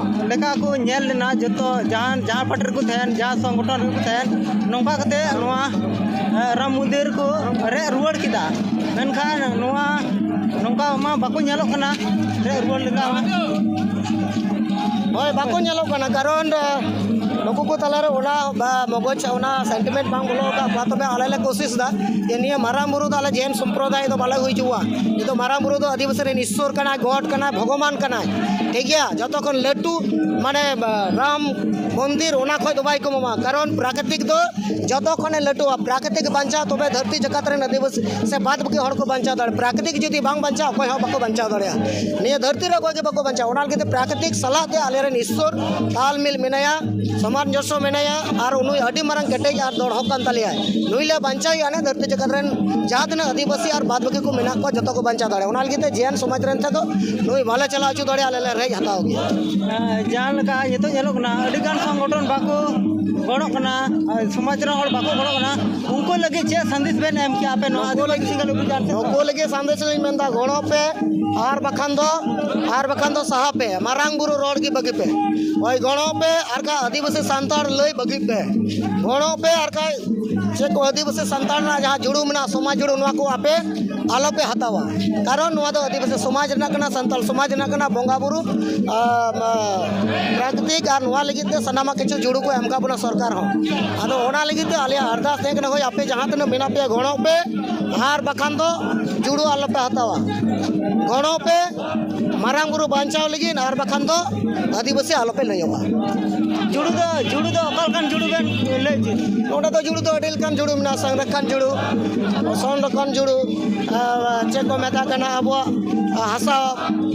ᱞᱮᱠᱟ ᱠᱚ ᱧᱮᱞ ᱞᱮᱱᱟ, ᱡᱚᱛᱚ ᱡᱟᱦᱟᱸ, ᱡᱟᱦᱟᱸ ᱯᱟᱨᱴᱤ ᱨᱮᱠᱚ ᱛᱟᱦᱮᱱ, ᱡᱟᱦᱟᱸ ᱥᱚᱝᱜᱚᱴᱷᱚᱱ ᱨᱮᱠᱚ ᱛᱟᱦᱮᱱ, ᱱᱚᱝᱠᱟ ᱠᱟᱛᱮ ᱱᱚᱣᱟ, ᱮ, ᱨᱟᱢ ᱢᱚᱱᱫᱤᱨ ᱠᱚ ᱨᱮᱡ ᱨᱩᱣᱟᱹᱲ ᱠᱮᱫᱟ᱾ ᱢᱮᱱᱠᱷᱟᱱ ᱱᱚᱣᱟ ᱱᱚᱝᱠᱟ ᱢᱟ ᱵᱟᱠᱚ ᱧᱮᱞᱚᱜ ᱠᱟᱱᱟ, ᱨᱮᱡ ᱨᱩᱣᱟᱹᱲ ᱞᱮᱠᱟ ᱢᱟ᱾ ᱦᱳᱭ, ᱵᱟᱠᱚ ᱧᱮᱞᱚᱜ ᱠᱟᱱᱟ, ᱠᱟᱨᱚᱱ, ᱟ, ᱱᱩᱠᱩ ᱠᱚ ᱛᱟᱞᱟᱨᱮ ᱚᱱᱟ ᱵᱟ ᱢᱚᱜᱚᱡᱽ ᱚᱱᱟ ᱥᱮᱱᱴᱤᱢᱮᱱᱴ ᱵᱟᱝ ᱵᱚᱞᱚ ᱟᱠᱟᱫ ᱠᱚᱣᱟ᱾ ᱛᱚᱵᱮ ᱟᱞᱮ ᱞᱮ ᱠᱳᱥᱤᱥ ᱮᱫᱟ ᱡᱮ ᱱᱤᱭᱟᱹ ᱢᱟᱨᱟᱝ ᱵᱩᱨᱩ ᱫᱚ ᱟᱞᱮ ᱡᱮᱱ ᱥᱚᱢᱯᱨᱚᱫᱟᱭ ᱫᱚ ᱵᱟᱞᱮ ᱦᱩᱭ ᱦᱚᱪᱚᱣᱟ᱾ ᱱᱤᱛᱚᱜ ᱢᱟᱨᱟᱝ ᱵᱩᱨᱩ ᱫᱚ ᱟᱹᱫᱤᱵᱟᱹᱥᱤ ᱨᱮᱱ ᱤᱥᱥᱚᱨ ᱠᱟᱱᱟᱭ, ᱜᱚᱰ ᱠᱟᱱᱟᱭ, ᱵᱷᱚᱜᱚᱵᱟᱱ ᱠᱟᱱᱟᱭ, ᱴᱷᱤᱠ ᱜᱮᱭᱟ? ᱡᱚᱛᱚ ᱠᱷᱚᱱ ᱞᱟᱹᱴᱩ, ᱢᱟᱱᱮ, ᱨᱟᱢ ᱢᱚᱱᱫᱤᱨ ᱚᱱᱟ ᱠᱷᱚᱡ ᱫᱚ ᱵᱟᱭ ᱠᱚᱢᱚᱜᱼᱟ, ᱠᱟᱨᱚᱱ ᱯᱨᱟᱠᱨᱤᱛᱤᱠ ᱫᱚ ᱡᱚᱛᱚ ᱠᱷᱚᱱᱮ ᱞᱟᱹᱴᱩᱣᱟ᱾ ᱯᱨᱟᱠᱨᱤᱛᱤᱠ ᱵᱟᱧᱪᱟᱣ, ᱛᱚᱵᱮ ᱫᱷᱟᱹᱨᱛᱤ ᱡᱟᱠᱟᱛ ᱨᱮᱱ ᱟᱹᱫᱤᱵᱟᱹᱥᱤ ᱥᱮ ᱵᱟᱫ ᱵᱟᱹᱠᱤ ᱦᱚᱲ ᱠᱚ ᱵᱟᱧᱪᱟᱣ ᱫᱟᱲᱮᱭᱟᱜᱼᱟ᱾ ᱯᱨᱟᱠᱨᱤᱛᱤᱠ ᱡᱩᱫᱤ ᱵᱟᱝ ᱵᱟᱧᱪᱟᱣ, ᱚᱠᱚᱭ ᱦᱚᱸ ᱵᱟᱠᱚ ᱵᱟᱧᱪᱟᱣ ᱫᱟᱲᱮᱭᱟᱜᱼᱟ᱾ ᱱᱤᱭᱟᱹ ᱫᱷᱟᱹᱨᱛᱤ ᱨᱮ ᱚᱠᱚᱭ ᱜᱮ ᱵᱟᱠᱚ ᱵᱟᱧᱪᱟᱣᱟ᱾ ᱚᱱᱟ ᱞᱟᱹᱜᱤᱫ ᱛᱮ ᱯᱨᱟᱠᱨᱤᱛᱤᱠ ᱥᱟᱞᱟᱜ ᱛᱮ ᱟᱞᱮᱨᱮᱱ ᱤᱥᱥᱚᱨ ᱛᱟᱞᱢᱤᱞ ᱢᱮᱱᱟᱭᱟ, ᱥᱟᱢᱟᱧᱡᱚᱥᱥᱚ ᱢᱮᱱᱟᱭᱟ, ᱟᱨ ᱩᱱᱤ ᱟᱹᱰᱤ ᱢᱟᱨᱟᱝ ᱠᱮᱴᱮᱡ ᱟᱨ ᱫᱚᱲᱦᱚ ᱠᱟᱱ ᱛᱟᱞᱮᱭᱟᱭ᱾ ᱱᱩᱭ ᱞᱮ ᱵᱟᱧᱪᱟᱣᱮᱭᱟ, ᱟᱞᱮ ᱫᱷᱟᱹᱨᱛᱤ ᱡᱟᱠᱟᱛ ᱨᱮᱱ ᱡᱟᱦᱟᱸ ᱛᱤᱱᱟᱹᱜ ᱟᱹᱫᱤᱵᱟᱹᱥᱤ ᱟᱨ ᱵᱟᱫ ᱵᱟᱹᱠᱤ ᱠᱚ ᱢᱮᱱᱟᱜ ᱠᱚᱣᱟ, ᱡᱚᱛᱚ ᱠᱚ ᱵᱟᱧᱪᱟᱣ ᱫᱟᱲᱮᱭᱟᱜᱼᱟ᱾ ᱚᱱᱟ ᱞᱟᱹᱜᱤᱫ ᱛᱮ ᱡᱮᱱ ᱥᱚᱢᱟᱡᱽ ᱨᱮᱱ ᱴᱷᱮᱱ ᱫᱚ ᱱᱩᱭ ᱵᱟᱞᱮ ᱪᱟᱞᱟᱣ ᱦᱚᱪᱚ ᱫᱟᱲᱮᱭᱟᱜᱼᱟ, ᱟᱞᱮ ᱞᱮ ᱨᱮᱡ ᱦᱟᱛᱟᱣ ᱜᱮᱭᱟ᱾ ᱦᱮᱸ, ᱡᱟᱦᱟᱸ ᱞᱮᱠᱟ ᱱᱤᱛᱚᱜ ᱧᱮᱞᱚᱜ ᱠᱟᱱᱟ, ᱟᱹᱰᱤ ᱜᱟᱱ ᱥᱚᱝᱜᱚᱴᱷᱚᱱ ᱵᱟᱠᱚ ᱜᱚᱲᱚᱜ ᱠᱟᱱᱟ, ᱟᱨ ᱥᱚᱢᱟᱡᱽ ᱨᱮᱱ ᱦᱚᱲ ᱵᱟᱠᱚ ᱜᱚᱲᱚᱜ ᱠᱟᱱᱟ᱾ ᱩᱱᱠᱩ ᱞᱟᱹᱜᱤᱫ ᱪᱮᱫ ᱥᱟᱸᱫᱮᱥ ᱵᱮᱱ ᱮᱢ ᱠᱮᱭᱟ ᱟᱯᱮ ᱱᱚᱣᱟ ᱱᱩᱠᱩ ᱟᱹᱫᱤᱵᱟᱹᱥᱤ ᱞᱟᱹᱜᱤᱫ, ᱥᱤᱸᱜᱟᱹᱞ ᱚᱵᱷᱤᱡᱟᱱ ᱥᱮᱫ ᱱᱩᱠᱩ ᱠᱷᱚᱱ? ᱞᱟᱹᱜᱤᱫ ᱥᱟᱸᱫᱮᱥ ᱞᱤᱧ ᱢᱮᱱᱫᱟ, ᱜᱚᱲᱚ ᱯᱮ, ᱟᱨ ᱵᱟᱠᱷᱟᱱ ᱫᱚ, ᱟᱨ ᱵᱟᱠᱷᱟᱱ ᱫᱚ ᱥᱟᱦᱟ ᱯᱮ᱾ ᱢᱟᱨᱟᱝ ᱵᱩᱨᱩ ᱨᱚᱲ ᱜᱮ ᱵᱟᱹᱜᱤ ᱯᱮ᱾ ᱦᱳᱭ, ᱜᱚᱲᱚ ᱯᱮ, ᱟᱨ ᱠᱷᱟᱡ ᱟᱹᱫᱤᱵᱟᱹᱥᱤ ᱥᱟᱱᱛᱟᱲ ᱞᱟᱹᱭ ᱵᱟᱹᱜᱤ ᱯᱮ᱾ ᱜᱚᱲᱚ ᱯᱮ, ᱟᱨ ᱠᱷᱟᱡ ᱪᱮᱫ ᱠᱚ ᱟᱹᱫᱤᱵᱟᱹᱥᱤ ᱥᱟᱱᱛᱟᱲ ᱨᱮᱱᱟᱜ ᱡᱟᱦᱟᱸ ᱡᱩᱲᱩ ᱢᱮᱱᱟᱜᱼᱟ, ᱥᱚᱢᱟᱡᱽ ᱡᱩᱲᱩ, ᱱᱚᱣᱟ ᱠᱚ ᱟᱯᱮ ᱟᱞᱚ ᱯᱮ ᱦᱟᱛᱟᱣᱟ᱾ ᱠᱟᱨᱚᱱ ᱱᱚᱣᱟ ᱫᱚ ᱟᱹᱫᱤᱵᱟᱹᱥᱤ ᱥᱚᱢᱟᱡᱽ ᱨᱮᱱᱟᱜ ᱠᱟᱱᱟ, ᱥᱟᱱᱛᱟᱲ ᱥᱚᱢᱟᱡᱽ ᱨᱮᱱᱟᱜ ᱠᱟᱱᱟ, ᱵᱚᱸᱜᱟ ᱵᱩᱨᱩ, ᱟᱨ, ᱟᱨ ᱯᱨᱟᱠᱨᱤᱛᱤᱠ, ᱟᱨ ᱱᱚᱣᱟ ᱞᱟᱹᱜᱤᱫ ᱛᱮ ᱥᱟᱱᱟᱢᱟᱜ ᱠᱤᱪᱷᱩ ᱡᱩᱲᱩ ᱠᱚ ᱮᱢ ᱠᱟᱜ ᱵᱚᱱᱟ ᱥᱚᱨᱠᱟᱨ ᱦᱚᱸ᱾ ᱟᱫᱚ ᱚᱱᱟ ᱞᱟᱹᱜᱤᱫ ᱛᱮ ᱟᱞᱮᱭᱟᱜ ᱟᱨᱫᱟᱥ ᱛᱟᱦᱮᱸ ᱠᱟᱱᱟ, ᱦᱳᱭ, ᱟᱯᱮ ᱡᱟᱦᱟᱸ ᱛᱤᱱᱟᱹᱜ ᱢᱮᱱᱟᱜ ᱯᱮᱭᱟ, ᱜᱚᱲᱚᱜ ᱯᱮ, ᱟᱨ ᱵᱟᱠᱷᱟᱱ ᱫᱚ ᱡᱩᱲᱩ ᱟᱞᱚ ᱯᱮ ᱦᱟᱛᱟᱣᱟ᱾ ᱜᱚᱲᱚᱜ ᱯᱮ, ᱢᱟᱨᱟᱝ ᱵᱩᱨᱩ ᱵᱟᱧᱪᱟᱣ ᱞᱟᱹᱜᱤᱫ, ᱟᱨ ᱵᱟᱠᱷᱟᱱ ᱫᱚ ᱟᱹᱫᱤᱵᱟᱹᱥᱤ ᱟᱞᱚ ᱯᱮ ᱞᱟᱹᱭᱚᱜᱼᱟ᱾ ᱡᱩᱲᱩ ᱫᱚ, ᱡᱩᱲᱩ ᱫᱚ ᱚᱠᱟ ᱞᱮᱠᱟᱱ ᱡᱩᱲᱩ ᱵᱮᱱ ᱞᱟᱹᱭ ᱦᱚᱪᱚᱭᱮᱫᱟ? ᱱᱚᱰᱮ ᱫᱚ ᱡᱩᱲᱩ ᱫᱚ ᱟᱹᱰᱤ ᱞᱮᱠᱟᱱ ᱡᱩᱲᱩ ᱢᱮᱱᱟᱜᱼᱟ, ᱥᱚᱝᱨᱚᱠᱠᱷᱚᱱ ᱡᱩᱲᱩ, ᱥᱚᱝᱨᱚᱠᱠᱷᱚᱱ ᱡᱩᱲᱩ, ᱟᱨ ᱪᱮᱫ ᱠᱚ ᱢᱮᱛᱟᱜ ᱠᱟᱱᱟ ᱟᱵᱚᱣᱟᱜ ᱦᱟᱥᱟ,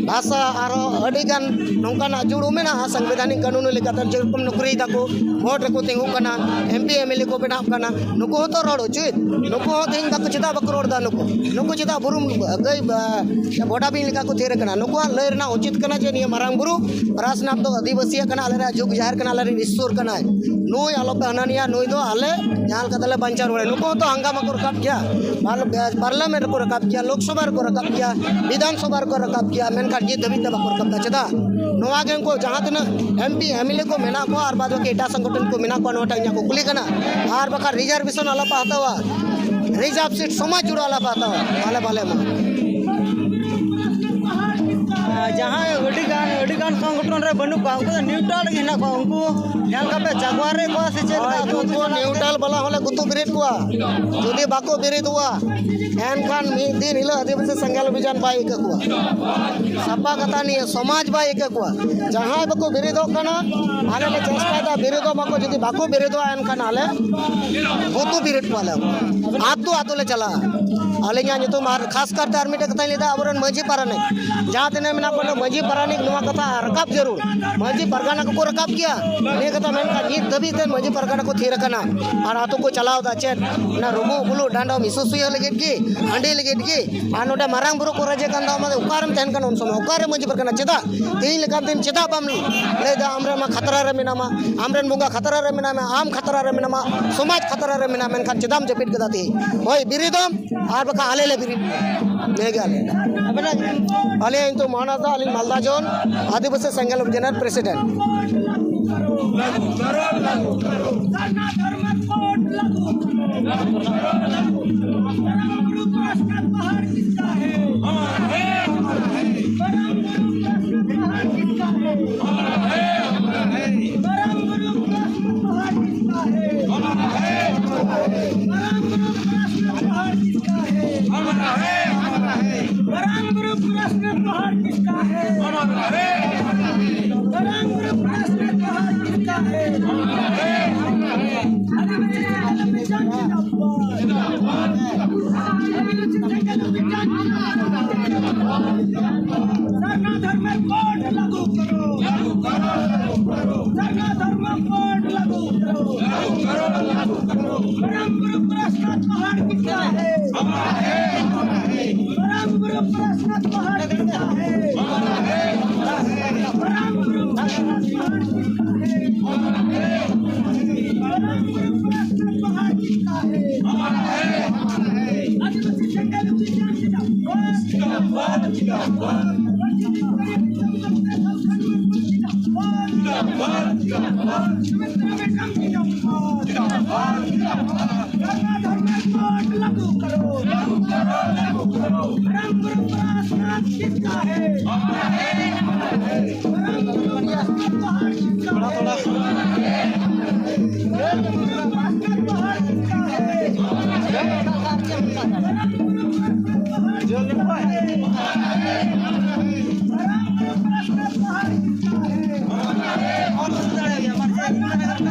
ᱵᱷᱟᱥᱟ, ᱟᱨᱦᱚᱸ ᱟᱹᱰᱤ ᱜᱟᱱ ᱱᱚᱝᱠᱟᱱᱟᱜ ᱡᱩᱲᱩ ᱢᱮᱱᱟᱜᱼᱟ ᱥᱟᱝᱵᱤᱫᱷᱟᱱᱤᱠ ᱠᱟᱹᱱᱩᱱ ᱞᱮᱠᱟᱛᱮ, ᱡᱮᱨᱚᱠᱚᱢ ᱱᱚᱠᱨᱤᱭ ᱫᱟᱠᱚ, ᱵᱷᱳᱴ ᱨᱮᱠᱚ ᱛᱤᱸᱜᱩᱜ ᱠᱟᱱᱟ, M P M L A ᱠᱚ ᱵᱮᱱᱟᱜ ᱠᱟᱱᱟ, ᱱᱩᱠᱩ ᱦᱚᱸᱛᱚ ᱨᱚᱲ ᱩᱪᱤᱛ᱾ ᱱᱩᱠᱩ ᱦᱚᱸ ᱛᱮᱦᱮᱧ ᱵᱟᱠᱚ, ᱪᱮᱫᱟᱜ ᱵᱟᱠᱚ ᱨᱚᱲ ᱮᱫᱟ? ᱱᱩᱠᱩ, ᱱᱩᱠᱩ ᱪᱮᱫᱟᱜ ᱵᱩᱨᱩᱢ ᱜᱟᱹᱭ ᱵᱟ-, ᱵᱚᱰᱟ ᱵᱤᱧ ᱞᱮᱠᱟ ᱠᱚ ᱛᱷᱤᱨ ᱟᱠᱟᱱᱟ? ᱱᱩᱠᱩᱣᱟᱜ ᱞᱟᱹᱭ ᱨᱮᱱᱟᱜ ᱩᱪᱤᱛ ᱠᱟᱱᱟ ᱡᱮ ᱱᱤᱭᱟᱹ ᱢᱟᱨᱟᱝ ᱵᱩᱨᱩ ᱯᱟᱨᱟᱥᱱᱟᱛᱷ ᱫᱚ ᱟᱹᱫᱤᱵᱟᱹᱥᱤᱭᱟᱜ ᱠᱟᱱᱟ, ᱟᱞᱮᱨᱮᱱ ᱡᱩᱜᱽ ᱡᱟᱦᱮᱨ ᱠᱟᱱᱟ, ᱟᱞᱮᱨᱮᱱ ᱤᱥᱥᱚᱨ ᱠᱟᱱᱟᱭ᱾ ᱱᱩᱭ ᱟᱞᱚᱯᱮ ᱦᱟᱱᱟ ᱱᱤᱭᱟ, ᱱᱩᱭ ᱫᱚ ᱟᱞᱮ ᱡᱟᱦᱟᱸ ᱞᱮᱠᱟ ᱛᱮᱞᱮ ᱵᱟᱧᱪᱟᱣ ᱨᱩᱣᱟᱹᱲᱟ᱾ ᱱᱩᱠᱩ ᱦᱚᱸᱛᱚ ᱦᱟᱝᱜᱟᱢᱟ ᱠᱚ ᱨᱟᱠᱟᱵ ᱜᱮᱭᱟ, ᱯᱟᱨ-, ᱯᱟᱨᱞᱟᱢᱮᱱᱴ ᱨᱮᱠᱚ ᱨᱟᱠᱟᱵ ᱜᱮᱭᱟ, ᱞᱳᱠᱥᱚᱵᱷᱟ ᱨᱮᱠᱚ ᱨᱟᱠᱟᱵ ᱜᱮᱭᱟ, ᱵᱤᱫᱷᱟᱱ ᱥᱚᱵᱷᱟ ᱨᱮᱠᱚ ᱨᱟᱠᱟᱵ ᱜᱮᱭᱟ, ᱢᱮᱱᱠᱷᱟᱱ ᱱᱤᱛ ᱫᱷᱟᱹᱵᱤᱡ ᱛᱮ ᱵᱟᱠᱚ ᱨᱟᱠᱟᱵ ᱮᱫᱟ᱾ ᱪᱮᱫᱟᱜ? ᱱᱚᱣᱟ ᱜᱮ ᱩᱱᱠᱩ ᱡᱟᱦᱟᱸ ᱛᱤᱱᱟᱹᱜ M P M L A ᱠᱚ ᱢᱮᱱᱟᱜ ᱠᱚᱣᱟ ᱟᱨ ᱵᱟᱫ ᱵᱟᱹᱠᱤ ᱮᱴᱟᱜ ᱥᱚᱝᱜᱚᱴᱷᱚᱱ ᱠᱚ ᱢᱮᱱᱟᱜ ᱠᱚᱣᱟ, ᱱᱚᱣᱟᱴᱟᱜ ᱤᱧᱟᱹᱜ ᱠᱩᱠᱞᱤ ᱠᱟᱱᱟ᱾ ᱟᱨ ᱵᱟᱠᱷᱟᱱ ᱨᱤᱡᱟᱨᱵᱷᱮᱥᱚᱱ ᱟᱞᱚᱯᱮ ᱦᱟᱛᱟᱣᱟ, ᱨᱤᱡᱟᱨᱵᱷ ᱥᱤᱴ ᱥᱚᱢᱟᱡᱽ ᱡᱩᱲᱟᱹ ᱟᱞᱚᱯᱮ ᱦᱟᱛᱟᱣᱟ, ᱟᱞᱮ ᱵᱟᱞᱮ ᱮᱢᱟ᱾ ᱟᱨ ᱡᱟᱦᱟᱸᱭ ᱟᱹᱰᱤ ᱜᱟᱱ, ᱟᱹᱰᱤ ᱜᱟᱱ ᱥᱚᱝᱜᱚᱴᱷᱚᱱ ᱨᱮ ᱵᱟᱹᱱᱩᱜ ᱠᱚᱣᱟ, ᱩᱱᱠᱩ ᱫᱚ ᱱᱤᱭᱩᱴᱨᱟᱞ ᱜᱮ ᱦᱮᱱᱟᱜ ᱠᱚᱣᱟ᱾ ᱩᱱᱠᱩ ᱡᱟᱦᱟᱸ ᱞᱮᱠᱟ ᱯᱮ ᱡᱟᱜᱣᱟᱨ ᱨᱮ ᱠᱚᱣᱟ ᱥᱮ ᱪᱮᱫ ᱞᱮᱠᱟ? ᱦᱳᱭ, ᱟᱹᱛᱩ ᱟᱹᱛᱩ ᱩᱱᱠᱩ ᱪᱟᱞᱟᱣ ᱠᱟᱛᱮ ᱱᱤᱭᱩᱴᱨᱟᱞ ᱵᱟᱞᱟ ᱦᱚᱸᱞᱮ ᱜᱩᱛᱩ ᱵᱮᱨᱮᱫ ᱠᱚᱣᱟ᱾ ᱡᱩᱫᱤ ᱵᱟᱠᱚ ᱵᱮᱨᱮᱫᱚᱜᱼᱟ, ᱮᱱᱠᱷᱟᱱ ᱢᱤᱫ ᱫᱤᱱ ᱦᱤᱞᱳᱜ ᱟᱹᱫᱤᱵᱟᱹᱥᱤ ᱥᱮᱸᱜᱮᱞ ᱚᱵᱷᱤᱡᱟᱱ ᱵᱟᱭ ᱟᱹᱭᱠᱟᱹ ᱠᱚᱣᱟ᱾ ᱥᱟᱯᱟ ᱠᱟᱛᱷᱟ ᱱᱤᱭᱟᱹ ᱥᱚᱢᱟᱡᱽ ᱵᱟᱭ ᱟᱹᱭᱠᱟᱹ ᱠᱚᱣᱟ᱾ ᱡᱟᱦᱟᱸᱭ ᱵᱟᱠᱚ ᱵᱮᱨᱮᱫᱚᱜ ᱠᱟᱱᱟ, ᱟᱞᱮ ᱞᱮ ᱪᱮᱥᱴᱟᱭᱮᱫᱟ ᱵᱮᱨᱮᱫᱚᱜ ᱢᱟᱠᱚ᱾ ᱡᱩᱫᱤ ᱵᱟᱠᱚ ᱵᱮᱨᱮᱫᱚᱜᱼᱟ, ᱮᱱᱠᱷᱟᱱ ᱟᱞᱮ ᱜᱩᱛᱩ ᱵᱮᱨᱮᱫ ᱠᱚᱣᱟᱞᱮ᱾ ᱟᱹᱛᱩ ᱟᱹᱛᱩ ᱞᱮ ᱪᱟᱞᱟᱜᱼᱟ᱾ ᱟᱹᱞᱤᱧᱟᱜ ᱧᱩᱛᱩᱢ ᱟᱨ ᱠᱷᱟᱥ ᱠᱟᱨᱛᱮ ᱟᱨ ᱢᱤᱫᱴᱮᱱ ᱠᱟᱛᱷᱟᱧ ᱞᱟᱹᱭᱫᱟ, ᱟᱵᱚᱨᱮᱱ ᱢᱟᱹᱡᱷᱤ ᱯᱟᱨᱟᱱᱤᱠ, ᱡᱟᱦᱟᱸ ᱛᱤᱱᱟᱹᱜ ᱢᱮᱱᱟᱜ ᱠᱚᱣᱟ, ᱢᱟᱹᱡᱷᱤ ᱯᱟᱨᱟᱱᱤᱠ ᱱᱚᱣᱟ ᱠᱟᱛᱷᱟ ᱨᱟᱠᱟᱵ ᱡᱟᱹᱨᱩᱲ᱾ ᱢᱟᱹᱡᱷᱤ ᱯᱟᱨᱜᱟᱱᱟ ᱠᱚᱠᱚ ᱨᱟᱠᱟᱵ ᱜᱮᱭᱟ ᱱᱤᱭᱟᱹ ᱠᱟᱛᱷᱟ, ᱢᱮᱱᱠᱷᱟᱱ ᱱᱤᱛ ᱫᱷᱟᱹᱵᱤᱡ ᱛᱮ ᱢᱟᱹᱡᱷᱤ ᱯᱟᱨᱜᱟᱱᱟ ᱠᱚ ᱛᱷᱤᱨ ᱟᱠᱟᱱᱟ᱾ ᱟᱨ ᱟᱹᱛᱩ ᱠᱚ ᱪᱟᱞᱟᱣ ᱮᱫᱟ ᱪᱮᱫ? ᱚᱱᱟ ᱨᱩᱢᱩᱜ ᱵᱩᱞᱩᱜ ᱰᱟᱸᱰᱚᱢ ᱦᱤᱥᱟᱹ ᱥᱩᱭᱟᱹ ᱞᱟᱹᱜᱤᱫ ᱜᱮ, ᱦᱟᱺᱰᱤ ᱞᱟᱹᱜᱤᱫ ᱜᱮ᱾ ᱟᱨ ᱱᱚᱰᱮ ᱢᱟᱨᱟᱝ ᱵᱩᱨᱩ ᱠᱚ ᱨᱟᱡᱮ ᱠᱟᱱ ᱫᱚ, ᱟᱢ ᱫᱚ ᱚᱠᱟᱨᱮᱢ ᱛᱟᱦᱮᱱ ᱠᱟᱱᱟ ᱩᱱ ᱥᱚᱢᱚᱭ? ᱚᱠᱟᱨᱮ ᱢᱟᱹᱡᱷᱤ ᱯᱟᱨᱜᱟᱱᱟ? ᱪᱮᱫᱟᱜ ᱛᱮᱦᱮᱧ ᱞᱮᱠᱟᱱ ᱫᱤᱱ ᱪᱮᱫᱟᱜ ᱵᱟᱢ ᱞᱟᱹᱭᱫᱟ? ᱟᱢᱨᱮᱱ ᱢᱟ ᱠᱷᱟᱛᱨᱟ ᱨᱮ ᱢᱮᱱᱟᱢᱟ, ᱟᱢᱨᱮᱱ ᱵᱚᱸᱜᱟ ᱠᱷᱟᱛᱨᱟ ᱨᱮ ᱢᱮᱱᱟᱢᱟ, ᱟᱢ ᱠᱷᱟᱛᱨᱟ ᱨᱮ ᱢᱮᱱᱟᱢᱟ, ᱥᱚᱢᱟᱡᱽ ᱠᱷᱟᱛᱨᱟ ᱨᱮ ᱢᱮᱱᱟᱢᱟ, ᱢᱮᱱᱠᱷᱟᱱ ᱪᱮᱫᱟᱜ ᱮᱢ ᱡᱟᱹᱯᱤᱫ ᱠᱮᱫᱟ ᱛᱮᱦᱮᱧ? ᱦᱳᱭ, ᱵᱮᱨᱮᱫᱚᱜ ᱢᱮ᱾ ᱟᱨ ᱵᱟᱠᱷᱟᱱ ᱟᱞᱮ ᱞᱮ ᱵᱮᱨᱮᱫ᱾ ᱱᱤᱭᱟᱹ ᱜᱮ ᱟᱞᱮ᱾ ᱟᱹᱞᱤᱧᱟᱜ ᱧᱩᱛᱩᱢ ᱢᱚᱦᱟᱱᱟᱛᱷ ᱫᱟ, ᱟᱹᱞᱤᱧ ᱢᱟᱞᱫᱟ ᱡᱳᱱ ᱟᱹᱫᱤᱵᱟᱹᱥᱤ ᱥᱮᱸᱜᱮᱞ ᱚᱵᱷᱤᱡᱟᱱ ᱨᱮᱱ ᱯᱨᱮᱥᱤᱰᱮᱱᱴ᱾ परम गुरु प्रसाद पहाड़ किसका है? परम गुरु प्रसाद पहाड़ किसका है? परम गुरु प्रसाद पहाड़ किसका है? आदिवासी जंगल विज्ञान जिंदाबाद। जिंदाबाद, जिंदाबाद। जिंदाबाद, जिंदाबाद। जिंदाबाद, जिंदाबाद। गंगाधर में कोर्ट लागू करो। लागू करो, लागू करो। परम गुरु प्रसाद किसका है? हमारा है, हमारा है। परम गुरु प्रसाद पहाड़ किसका है? थोड़ा, थोड़ा। परम गुरु प्रसाद पहाड़ किसका है? परम गुरु प्रसाद पहाड़ किसका है? परम गुरु प्रसाद पहाड़ किसका है?